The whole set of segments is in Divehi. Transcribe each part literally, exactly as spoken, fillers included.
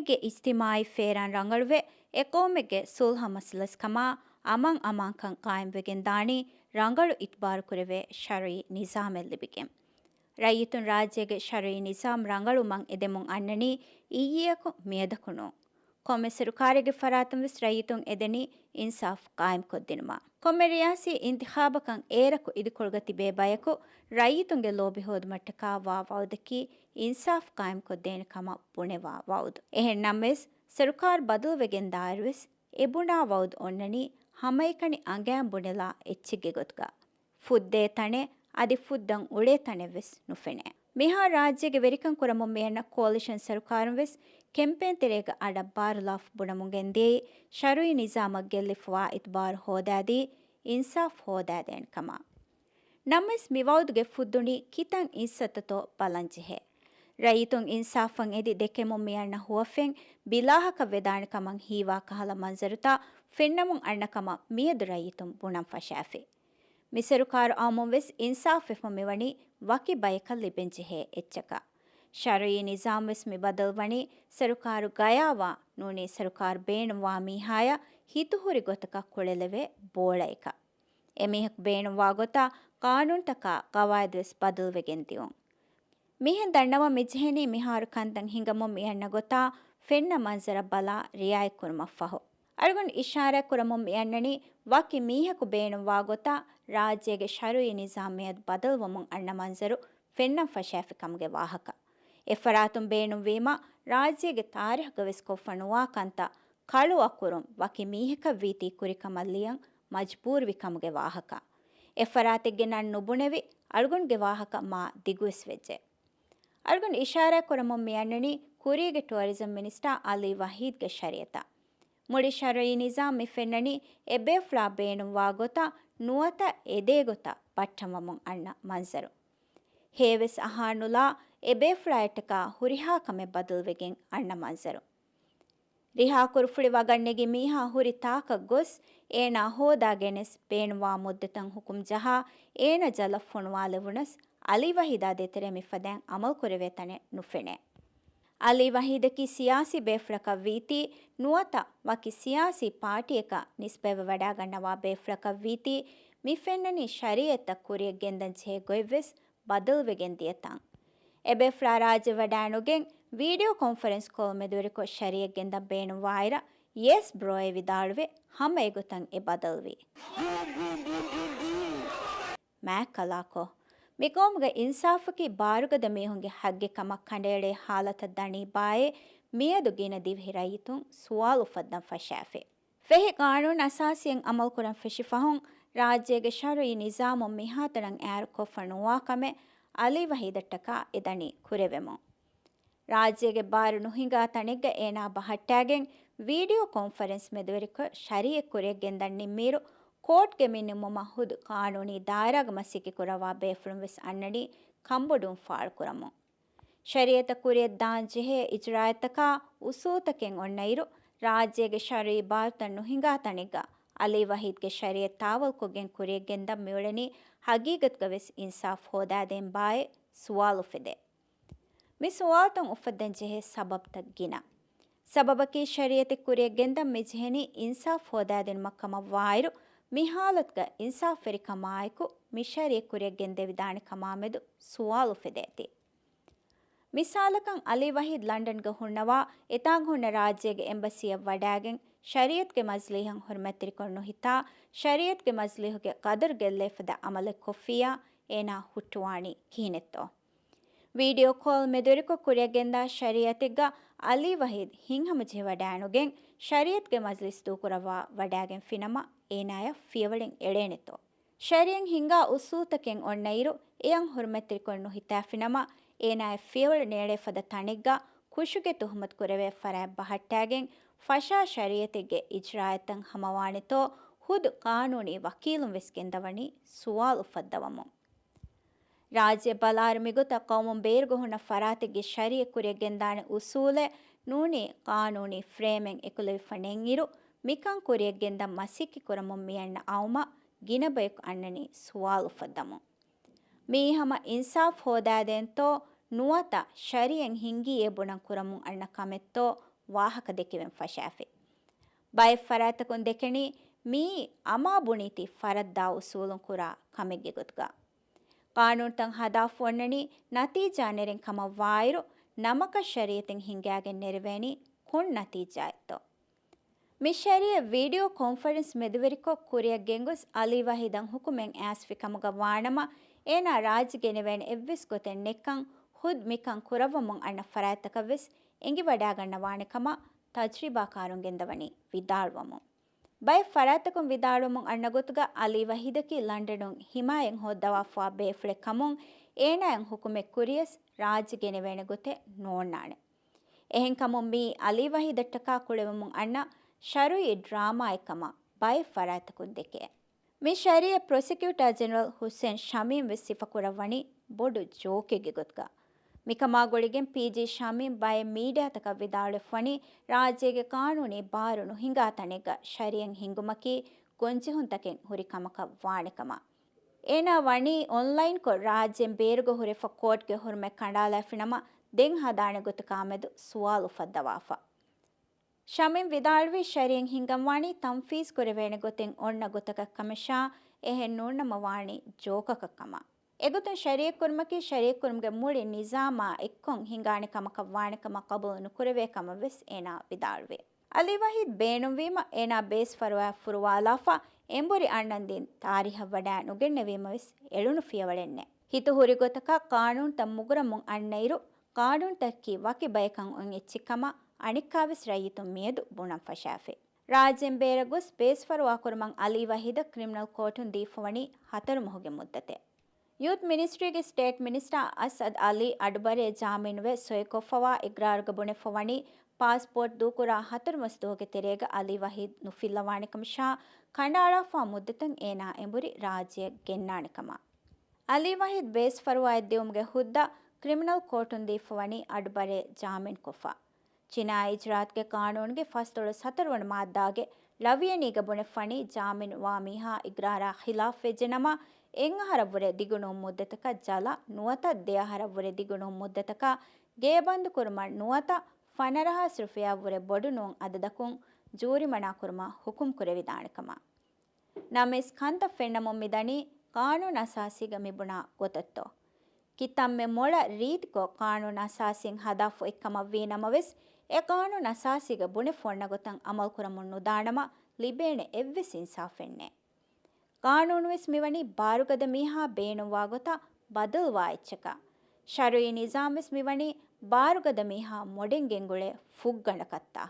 ގެ އިޖްތިމާޢީ ފޭރާން ރަނގަޅުވެ، އެ ޤައުމެއްގެ ޞުލްޙަ މަސަލަސްކަމާ އަމާން އަމާންކަން ޤާއިމްވެގެން ދާނީ ރަނގަޅު އިތުބާރުކުރެވޭ ޝަރުޢީ ނިޒާމެއް ލިބިގެން. ރައްޔިތުން ރާއްޖޭގެ ޝަރުޢީ ނިޒާމް ރަނގަޅުވުމަށް އެދެމުން އަންނަނީ އިއްޔެއަކު މިއަދަކު ނޫން. ކޮންމެ ސަރުކާރެއްގެ ފަރާތުން ވެސް ރައްޔިތުން އެދެނީ އިންސާފް ޤާއިމްކޮށްދިނުމަށް. ކޮންމެ ރިޔާސީ އިންތިޚާބަކަށް އޭރަކު އިދިކޮޅުގަ ތިބޭ ބަޔަކު ރައްޔިތުންގެ ލޯބި ހޯދުމަށްޓަކާ ވާ ވަޢުދަކީ އިންސާފް ޤާއިމްކޮށްދޭނެ ކަމަށް ބުނެވާ ވަޢުދު. އެހެން ނަމަވެސް، ސަރުކާރު ބަދަލުވެގެން ދާއިރުވެސް އެ ބުނާ ވަޢުދު އޮންނަނީ ހަމައެކަނި އަނގައިން ބުނެލާ އެއްޗެއްގެ ގޮތުގަ. ފުއްދޭ ތަނެއް އަދި ފުއްދަން އުޅޭ ތަނެއް ވެސް ނުފެނޭ. މިހާރު ރާއްޖޭގެ ވެރިކަން ކުރަމުން މިއަންނަ ކޯލިޝަން ސަރުކާރުން ވެސް ކެމްޕޭން ތެރޭގަ އަޑަށް ބާރުލާފަ ބުނަމުން ގެންދިޔައީ، ޝަރުޢީ ނިޒާމަށް ގެއްލިފަވާ އިތުބާރު ހޯދާދީ، އިންސާފް ހޯދާދޭނެ ކަމަށް. ނަމަވެސް، މި ވަޢުދުގެ ފުއްދުނީ ކިތަން އިންސައްތަތޯ ބަލަން ޖެހޭ. ރައްޔިތުން އިންސާފަށް އެދި ދެކެމުން މިއަންނަ ހުވަފެން ބިލާހަކަށް ވެދާނެ ކަމަށް ހީވާ ކަހަލަ މަންޒަރުތައް ފެންނަމުން އަންނަ ކަމަށް މިއަދު ރައްޔިތުން ބުނަން ފަށާފި. މި ސަރުކާރު އައުމުން ވެސް އިންސާފްވެފަ މިވަނީ ވަކި ބަޔަކަށް ލިބެންޖެހޭ އެއްޗަކަށް. ޝަރުޢީ ނިޒާމް ވެސް މި ބަދަލުވަނީ ސަރުކާރު ގަޔާވާ، ނޫނީ ސަރުކާރު ބޭނުންވާ މީހާޔަށް ހިތުހުރި ގޮތަކަށް ކުޅެލެވޭ ބޯޅައަކަށް. އެމީހަކު ބޭނުންވާ ގޮތަށް ޤާނޫނުތަކާ ޤަވާއިދު ވެސް ބަދަލުވެގެން ދިއުން. މިހެން ދަންނަވަން މިޖެހެނީ މިހާރު ކަންތައް ހިނގަމުން މިއަންނަ ގޮތާ ފެންނަ މަންޒަރަށް ބަލާ ރިޢާޔަތްކުރުމަށްފަހު. އަޅުގަނޑު އިޝާރާތް ކުރަމުން މިއަންނަނީ ވަކި މީހަކު ބޭނުންވާ ގޮތަށް ރާއްޖޭގެ ޝަރުޢީ ނިޒާމް މިއަދު ބަދަލުވަމުން އަންނަ މަންޒަރު ފެންނަން ފަށާފި ކަމުގެ ވާހަކަ. އެފަރާތުން ބޭނުންވީމަ، ރާއްޖޭގެ ތާރީޚްގަ ވެސް ކޮށްފަ ނުވާ ކަންތައް ކަޅުއަކުރުން ވަކި މީހަކަށް ވީތީ ކުރިކަމަށް ލިޔަން މަޖްބޫރުވި ކަމުގެ ވާހަކަ. އެފަރާތެއްގެ ނަން ނުބުނެވި އަޅުގަނޑުގެ ވާހަކަ މާ ދިގުވެސް ވެއްޖެ. އަޅުގަނޑު އިޝާރާތް ކުރަމުން މިއަންނަނީ ކުރީގެ ޓުއަރިޒަމް މިނިސްޓާ އަލީ ވަހީދްގެ ޝަރީއަތަށް. މުޅި ޝަރުޢީ ނިޒާމް މި ފެންނަނީ އެބޭފުޅާ ބޭނުންވާ ގޮތަށް ނުވަތަ އެދޭ ގޮތަށް ބައްޓަންވަމުން އަންނަ މަންޒަރު. ހޭވެސް އަހާނުލާ އެބޭފުޅާއަށްޓަކާ ހުރިހާ ކަމެއް ބަދަލުވެގެން އަންނަ މަންޒަރު. ރިހާކުރުފުޅި ވަގަށް ނެގި މީހާ ހުރި ތާކަށް ގޮސް، އޭނާ ހޯދާ ގެނެސް ބޭނުންވާ މުއްދަތަށް ހުކުމް ޖަހާ، އޭނަ ޖަލަށް ފޮނުވާލެވުނަސް، އަލީ ވަހީދާ ދޭތެރޭ މިފަދައިން އަމަލު ކުރެވޭ ތަނެއް ނުފެނޭ. އަލީ ވަހީދަކީ ސިޔާސީ ބޭފުޅަކަށް ވީތީ، ނުވަތަ ވަކި ސިޔާސީ ޕާޓީއަކަށް ނިސްބަތްވެވަޑާގަންނަވާ ބޭފުޅަކަށް ވީތީ، މި ފެންނަނީ ޝަރީއަތްތައް ކުރިޔަށް ގެންދަން ޖެހޭ ގޮތްވެސް ބަދަލުވެގެން ދިޔަ ތަން. އެބޭފުޅާ ރާއްޖެ ވަޑާނުގެން ވީޑިއޯ ކޮންފަރެންސް ކޯލް މެދުވެރިކޮށް ޝަރީއަތް ގެންދަން ބޭނުންވާއިރަށް، ޔެސް ބްރޯއޭ ވިދާޅުވެ، ހަމަ އެގޮތަށް އެ ބަދަލުވީ. މާތް ކަލާކޮ! މި ޤައުމުގަ އިންސާފަކީ ބާރުގަދަ މީހުންގެ ހައްގެއް ކަމަށް ކަނޑައެޅޭ ހާލަތަށް ދަނީ ބާއޭ، މިއަދު ގިނަ ދިވެހި ރައްޔިތުން ސުވާލު އުފައްދަން ފަށާފި. ފެހި ޤާނޫނު އަސާސީއެއް އަމަލުކުރަން ފެށި ފަހުން، ރާއްޖޭގެ ޝަރުޢީ ނިޒާމުން މިހާތަނަށް އާރު ކޮށްފަ ނުވާ ކަމެއް އަލީ ވަހީދަށްޓަކާ އެދަނީ ކުރެވެމުން. ރާއްޖޭގެ ބާރު ނުހިނގާ ތަނެއްގަ އޭނާ ބަހައްޓާގެން ވީޑިއޯ ކޮންފަރެންސް މެދުވެރިކޮށް ޝަރީއަތް ކުރިޔަށް ގެންދަން ނިންމިއިރު، ކޯޓްގެ މި ނިންމުމަށް ހުދު ޤާނޫނީ ދާއިރާގަ މަސައްކަތް ކުރައްވާ ބޭފުޅުން ވެސް އަންނަނީ ކަންބޮޑުވުން ފާޅުކުރަމުން. ޝަރީއަތަށް ކުރިޔަށް ދާން ޖެހޭ އިޖުރާއަތްތަކާ އުސޫލުތަކެއް އޮންނައިރު، ރާއްޖޭގެ ޝަރުޢީ ބާރުތައް ނުހިނގާ ތަނެއްގަ އަލީ ވަހީދްގެ ޝަރީއަތް ތާވަލްކޮށްގެން ކުރިޔަށް ގެންދަން މިއުޅެނީ ހަގީގަތުގަ ވެސް އިންސާފް ހޯދާދޭން ބާއޭ ސުވާލު އުފެދޭ. މި ސުވާލުތައް އުފައްދަން ޖެހޭ ސަބަބުތައް ގިނަ. ސަބަބަކީ ޝަރީއަތެއް ކުރިޔަށް ގެންދަން މި ޖެހެނީ އިންސާފް ހޯދާދިނުމަށް ކަމަށް ވާއިރު، މި ހާލަތުގަ އިންސާފްވެރިކަމާއެކު މި ޝަރީއަތް ކުރިޔަށް ގެންދެވިދާނެ ކަމާމެދު ސުވާލު އުފެދޭތީ. މިސާލަކަށް، އަލީ ވަހީދް ލަންޑަންގަ ހުންނަވާ އެތާނގަ ހުންނަ ރާއްޖޭގެ އެމްބަސީއަށް ވަޑާގެން، ޝަރީއަތްގެ މަޖިލީހަށް ހުރުމަތްތެރިކޮށް ނުހިތާ، ޝަރީއަތްގެ މަޖިލީހުގެ ޤަދަރު ގެއްލޭފަދަ އަމަލެއް ކޮށްފިއްޔާ، އޭނާ ހުއްޓުވާނީ ކިހިނެއްތޯ؟ ވީޑިއޯ ކޯލް މެދުވެރިކޮށް ކުރިޔަށް ގެންދާ ޝަރީއަތެއްގަ އަލީ ވަހީދް ހިތްހަމަޖެހިވަޑާނުގެން، ޝަރީއަތްގެ މަޖިލިސް ދޫކުރައްވާ ވަޑާގެންފިނަމަ، އޭނާޔަށް ފިޔަވަޅެއް އެޅޭނެތޯ؟ ޝަރީއަތް ހިންގާ އުސޫލުތަކެއް އޮންނައިރު، އެއަށް ހުރުމަތްތެރިކޮށް ނުހިތާފިނަމަ، އޭނާޔަށް ފިޔަވަޅު ނޭޅޭ ފަދަ ތަނެއްގަ ކުށުގެ ތުހުމަތު ކުރެވޭ ފަރާތް ބަހައްޓާގެން، ފަށާ ޝަރީއަތެއްގެ އިޖްރާއަތްތައް ހަމަވާނެތޯ، ހުދު ޤާނޫނީ ވަކީލުން ވެސް ގެންދަވަނީ ސުވާލު އުފައްދަވަމުން. ރާއްޖެ ބަލާއިރު މިގޮތަށް ޤައުމުން ބޭރުގަ ހުންނަ ފަރާތެއްގެ ޝަރީއަތް ކުރިޔަށް ގެންދާނެ އުސޫލެއް ނޫނީ ޤާނޫނީ ފްރޭމެއް އެކުލެވިފަ ނެތްއިރު، މިކަން ކުރިޔަށް ގެންދަން މަސައްކަތް ކުރަމުން މިއަންނަ އައުމަށް ގިނަ ބަޔަކު އަންނަނީ ސުވާލު އުފައްދަމުން. މިއީ ހަމަ އިންސާފް ހޯދާދޭންތޯ ނުވަތަ ޝަރީއަތް ހިންގީއޭ ބުނަން ކުރަމުން އަންނަ ކަމެއްތޯ ވާހަކަ ދެކެވެން ފަށާފި. ބައެއް ފަރާތްތަކުން ދެކެނީ މިއީ އަމާ ބުނީތީ ފަރަށްދާ އުސޫލުން ކުރާ ކަމެއްގެ ގޮތުގަ. ޤާނޫނުތައް ހަދާފަ އޮންނަނީ ނަތީޖާ ނެރެން ކަމަށް ވާއިރު، ނަމަކަށް ޝަރީއަތެއް ހިންގާގެން ނެރެވޭނީ ކޮން ނަތީޖާއެއްތޯ؟ މި ޝަރީއަތް ވީޑިއޯ ކޮންފަރެންސް މެދުވެރިކޮށް ކުރިއަށް ގެންގޮސް އަލީ ވަހީދަށް ހުކުމެއް އައިސްފި ކަމުގަ ވާނަމަ، އޭނާ ރާއްޖެ ގެނެވޭނެ އެއްވެސް ގޮތެއް ނެތްކަން ޚުދް މިކަން ކުރައްވަމުން އަންނަ ފަރާތްތަކަށް ވެސް އެނގިވަޑާގަންނަވާނެ ކަމަށް ތަޖްރިބާކާރުން ގެންދަވަނީ ވިދާޅުވަމުން. ބައެއް ފަރާތްތަކުން ވިދާޅުވަމުން އަންނަ ގޮތުގަ އަލީ ވަހީދަކީ ލަންޑަނުން ހިމާޔަތް ހޯއްދަވާފަވާ ބޭފުޅެއް ކަމުން އޭނާއަށް ހުކުމެއް ކުރިޔަސް ރާއްޖެ ގެނެވޭނެ ގޮތެއް ނޯންނާނެ. އެހެންކަމުން މިއީ އަލީ ވަހީދަށްޓަކާ ކުޅެވެމުން އަންނަ ޝަރުއީ ޑްރާމާއެއް ކަމަށް ބައެއް ފަރާތްތަކުން ދެކޭ. މި ޝަރީއަތް ޕްރޮސިކިއުޓާ ޖެނެރަލް ހުސެން ޝަމީމް ވެސް ސިފަކުރައްވަނީ ބޮޑު ޖޯކެއްގެ ގޮތުގަ. މިކަމާ ގުޅިގެން ޕީޖީ ޝަމީމް ބައެއް މީޑިއާތަކަށް ވިދާޅުވެފަވަނީ ރާއްޖޭގެ ޤާނޫނީ ބާރު ނުހިނގާ ތަނެއްގަ ޝަރީއަތް ހިންގުމަކީ ގޮންޖެހުންތަކެއް ހުރި ކަމަކަށް ވާނެ ކަމަށް. އޭނާ ވަނީ އޮންލައިންކޮށް ރާއްޖޭން ބޭރުގަ ހުރެފަ ކޯޓްގެ ހުރުމަތް ކަނޑާލާފިނަމަ ދެން ހަދާނެ ގޮތަކާމެދު ސުވާލު އުފައްދަވާފަ. ޝަމީމް ވިދާޅުވީ ޝަރީއަތް ހިންގަންވާނީ ތަންފީޒް ކުރެވޭނެ ގޮތެއް އޮންނަ ގޮތަކަށް ކަމަށާ، އެހެން ނޫންނަމަ ވާނީ ޖޯކަކަށް ކަމަށް. އެގޮތުން ޝަރީއަތް ކުރުމަކީ ޝަރީއަތް ކުރުމުގެ މުޅި ނިޒާމާ އެއްކޮށް ހިނގާނެ ކަމަކަށް ވާނެ ކަމަށް ޤަބޫލު ނުކުރެވޭ ކަމަށް ވެސް އޭނާ ވިދާޅުވި. އަލީ ވަހީދު ބޭނުންވީމަ އޭނާ ބޭސް ފަރުވާއަށް ފުރުވާލާފަ، އެނބުރި އަންނަން ދިން ތާރީހަށް ވަޑާ ނުގެންނެވީމަ ވެސް އެޅުނު ފިޔަވަޅެއް ނެތް. ހިތު ހުރި ގޮތަކަށް ޤާނޫނުތައް މުގުރަމުން އަންނައިރު، ޤާނޫނުތަކަކީ ވަކި ބަޔަކަށް އޮތް އެއްޗެއް ކަމަށް އަނެއްކާވެސް ރައްޔިތުން މިއަދު ބުނަން ފަށާފި. ރާއްޖޭން ބޭރަށް ގޮސް ބޭސް ފަރުވާކުރުމަށް އަލީ ވަހީދަށް ކްރިމިނަލް ކޯޓުން ދީފަވަނީ ހަތަރު މަހުގެ މުއްދަތެއް. ޔޫތު މިނިސްޓްރީގެ ސްޓޭޓް މިނިސްޓަރ އަސްއަދު އަލީ އަޑުބަރޭ ޖާމީނުވެ ސޮއިކޮށްފަވާ އިގްރާރުގަ ބުނެފަވަނީ، ޕާސްޕޯޓް ދޫކުރާ ހަތަރު މަސް ދުވަހުގެ ތެރޭގަ އަލީ ވަހީދު ނުފިއްލަވާނެ ކަމަށާ، ކަނޑައަޅާފަވާ މުއްދަތަށް އޭނާ އެނބުރި ރާއްޖެއަށް ގެންނާނެ ކަމަށް. އަލީ ވަހީދު ބޭސް ފަރުވާއަށް ދިއުމުގެ ހުއްދަ ކްރިމިނަލް ކޯޓުން ދީފަވަނީ އަޑުބަރޭ ޖާމީންކޮށްފަ. ޖިނާއީ އިޖުރާއަތުގެ ޤާނޫނުގެ ފަސްދޮޅަސް ހަތަރު ވަނަ މާއްދާގެ ޅަވިޔަނީގަ ބުނެފަވަނީ ޖާމީނު ވާ މީހާ އިގްރާރާ ޚިލާފްވެއްޖެނަމަ، އެއްއަހަރަށްވުރެ ދިގުނޫން މުއްދަތަކަށް ޖަލަށް ނުވަތަ ދެއަހަރަށްވުރެ ދިގުނޫން މުއްދަތަކަށް ގޭބަންދުކުރުމަށް ނުވަތަ ފަނަރަހާސް ރުފިޔާއަށްވުރެ ބޮޑު ނޫން އަދަދަކުން ޖޫރިމަނާކުރުމަށް ހުކުމް ކުރެވިދާނެ ކަމަށް. ނަމަވެސް ކަންތައް ފެންނަމުން މިދަނީ ޤާނޫނު އަސާސީގަ މިބުނާ ގޮތަށްތޯ؟ ކިތަންމެ މޮޅަށް ރީތިކޮށް ޤާނޫނު އަސާސީން ހަދާފަ އޮތް ކަމަށްވީ ނަމަވެސް، އެ ޤާނޫނު އަސާސީގަ ބުނެފަ އޮންނަ ގޮތަށް އަމަލުކުރަމުން ނުދާނަމަ، ލިބޭނެ އެއްވެސް އިންސާފެއް ނެތް. ޤާނޫނުވެސް މިވަނީ ބާރުގަދަ މީހާ ބޭނުންވާ ގޮތަށް ބަދަލުވާ އެއްޗަކަށް. ޝަރުއީ ނިޒާމްވެސް މިވަނީ ބާރުގަދަ މީހާ މޮޑެން ގެންގުޅޭ ފުއްގަނޑަކަށްތާ؟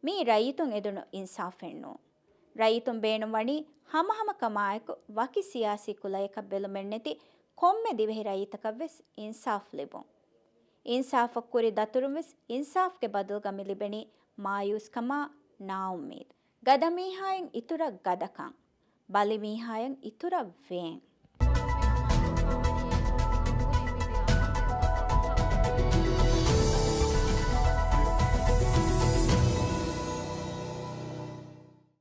މީ ރައްޔިތުން އެދުނު އިންސާފެއް ނޫން. ރައްޔިތުން ބޭނުންވަނީ ހަމަހަމަކަމާއެކު ވަކި ސިޔާސީ ކުލަޔަކަށް ބެލުމެއްނެތި ކޮންމެ ދިވެހި ރައްޔިތަކަށްވެސް އިންސާފް ލިބުން. އިންސާފަށް ކުރި ދަތުރުންވެސް އިންސާފްގެ ބަދަލުގަ މި ލިބެނީ މާޔޫސްކަމާ، ނާއުއްމީދު. ގަދަ މީހާއިން އިތުރަށް ގަދަކަން. ބަލި މީހާއިން އިތުރަށް ވޭން.